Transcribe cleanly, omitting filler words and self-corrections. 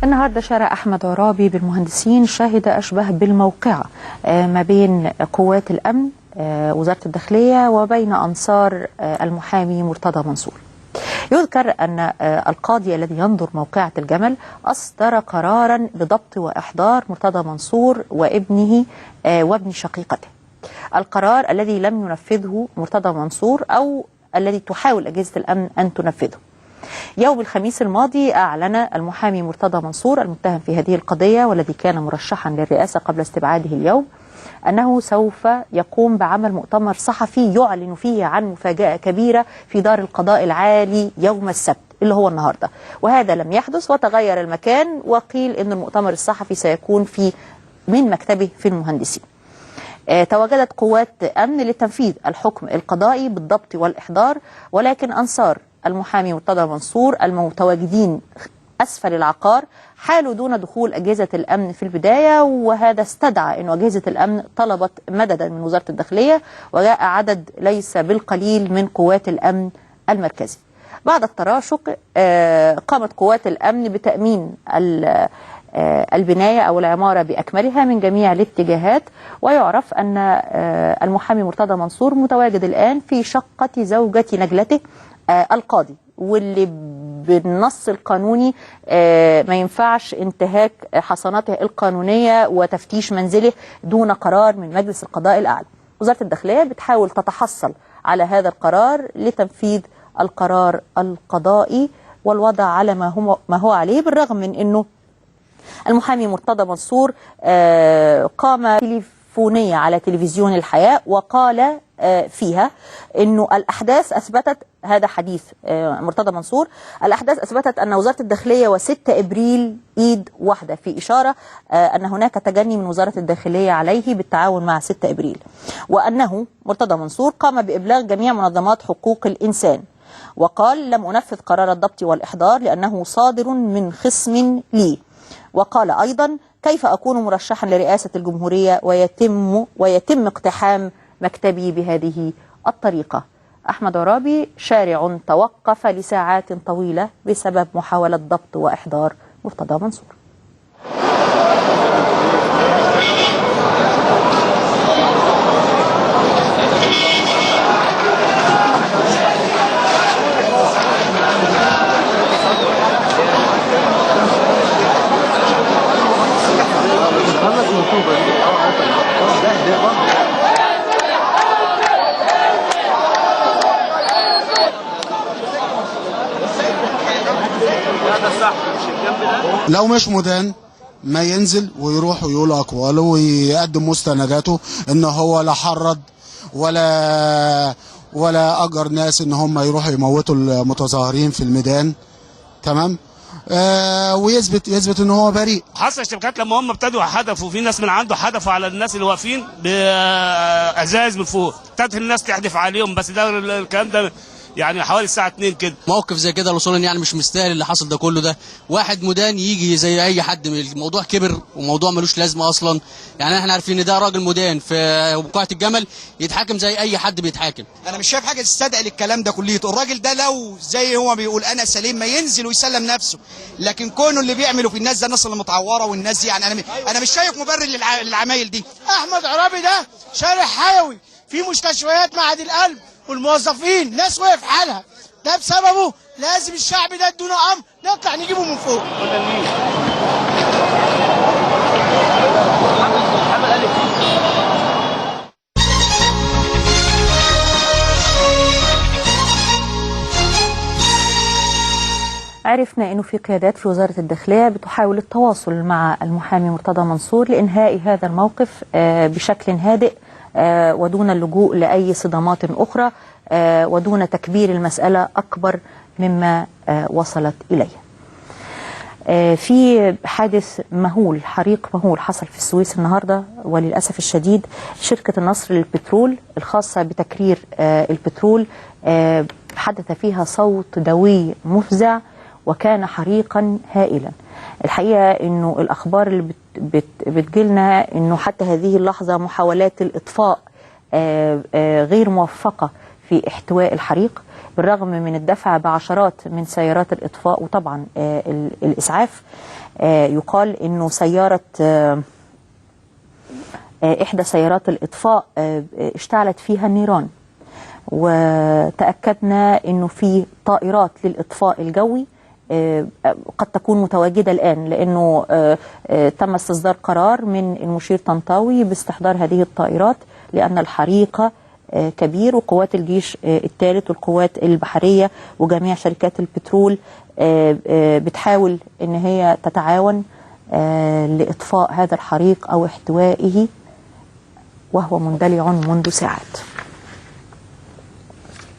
النهارده شارع أحمد عرابي بالمهندسين شهد أشبه بالموقعة ما بين قوات الأمن وزارة الداخلية وبين أنصار المحامي مرتضى منصور. يذكر أن القاضي الذي ينظر موقعة الجمل أصدر قرارا بضبط وإحضار مرتضى منصور وابنه وابن شقيقته. القرار الذي لم ينفذه مرتضى منصور أو الذي تحاول أجهزة الأمن أن تنفذه. يوم الخميس الماضي أعلن المحامي مرتضى منصور المتهم في هذه القضية والذي كان مرشحا للرئاسة قبل استبعاده اليوم أنه سوف يقوم بعمل مؤتمر صحفي يعلن فيه عن مفاجأة كبيرة في دار القضاء العالي يوم السبت اللي هو النهاردة، وهذا لم يحدث وتغير المكان، وقيل أن المؤتمر الصحفي سيكون في من مكتبه في المهندسين. تواجدت قوات أمن لتنفيذ الحكم القضائي بالضبط والإحضار، ولكن أنصار المحامي مرتضى منصور المتواجدين أسفل العقار حالوا دون دخول أجهزة الأمن في البداية، وهذا استدعى أن أجهزة الأمن طلبت مددا من وزارة الداخلية، وجاء عدد ليس بالقليل من قوات الأمن المركزي. بعد التراشق قامت قوات الأمن بتأمين البناية أو العمارة بأكملها من جميع الاتجاهات، ويعرف أن المحامي مرتضى منصور متواجد الآن في شقة زوجة نجلته القاضي، واللي بالنص القانوني ما ينفعش انتهاك حصاناته القانونية وتفتيش منزله دون قرار من مجلس القضاء الأعلى. وزارة الداخلية بتحاول تتحصل على هذا القرار لتنفيذ القرار القضائي، والوضع على ما هو عليه، بالرغم من أنه المحامي مرتضى منصور قام تليفونية على تلفزيون الحياة وقال فيها أنه الأحداث أثبتت، هذا حديث مرتضى منصور، الأحداث أثبتت أن وزارة الداخلية و6 إبريل إيد واحدة، في إشارة أن هناك تجني من وزارة الداخلية عليه بالتعاون مع 6 إبريل، وأنه مرتضى منصور قام بإبلاغ جميع منظمات حقوق الإنسان، وقال لم أنفذ قرار الضبط والإحضار لأنه صادر من خصم لي، وقال أيضا كيف أكون مرشحا لرئاسة الجمهورية ويتم اقتحام مكتبي بهذه الطريقة. أحمد عرابي شارع توقف لساعات طويلة بسبب محاولة ضبط وإحضار مرتضى منصور. لو مش مدان ما ينزل ويروح ويقول اقواله ويقدم مستنداته ان هو لا حرض ولا اجر ناس ان هم يروحوا يموتوا المتظاهرين في الميدان، تمام، ويثبت ان هو بريء. حصل اشتباكات لما هم ابتدوا حدفوا في ناس من عنده، حدفوا على الناس اللي واقفين بازاز من فوق، ابتدت الناس تحدف عليهم، بس ده الكلام ده يعني حوالي الساعة 2 كده. موقف زي كده وصولا يعني مش مستاهل اللي حصل ده كله. ده واحد مدان يجي زي اي حد، الموضوع كبر وموضوع ملوش لازمه اصلا. يعني احنا عارفين ان ده راجل مدان في وقعة الجمل يتحاكم زي اي حد بيتحاكم. انا مش شايف حاجة تستدعي للكلام ده كليته. الراجل ده لو زي هو بيقول انا سليم ما ينزل ويسلم نفسه، لكن كونه اللي بيعمله في الناس ده الناس اللي متعوره والناس دي، يعني انا مش شايف مبرر للعمايل دي. احمد عرابي ده شارع حيوي في مستشفيات معهد القلب والموظفين، ناس واقف حالها، ده بسببه لازم الشعب ده ادونا امر نطلع نجيبه من فوق. عرفنا انه في قيادات في وزارة الداخلية بتحاول التواصل مع المحامي مرتضى منصور لإنهاء هذا الموقف بشكل هادئ ودون اللجوء لأي صدمات أخرى ودون تكبير المسألة أكبر مما وصلت إليه. في حادث مهول، حريق مهول حصل في السويس النهاردة، وللأسف الشديد شركة النصر للبترول الخاصة بتكرير البترول حدث فيها صوت دوي مفزع وكان حريقا هائلا. الحقيقة انه الأخبار اللي بتجيلنا انه حتى هذه اللحظة محاولات الإطفاء غير موفقة في احتواء الحريق. بالرغم من الدفع بعشرات من سيارات الإطفاء وطبعا الإسعاف. يقال أنه سيارة إحدى سيارات الإطفاء اشتعلت فيها النيران، وتأكدنا أنه في طائرات للإطفاء الجوي قد تكون متواجدة الآن، لأنه تم استصدار قرار من المشير طنطاوي باستحضار هذه الطائرات لأن الحريق كبير، وقوات الجيش الثالث والقوات البحرية وجميع شركات البترول بتحاول أن هي تتعاون لإطفاء هذا الحريق أو احتوائه، وهو مندلع منذ ساعات.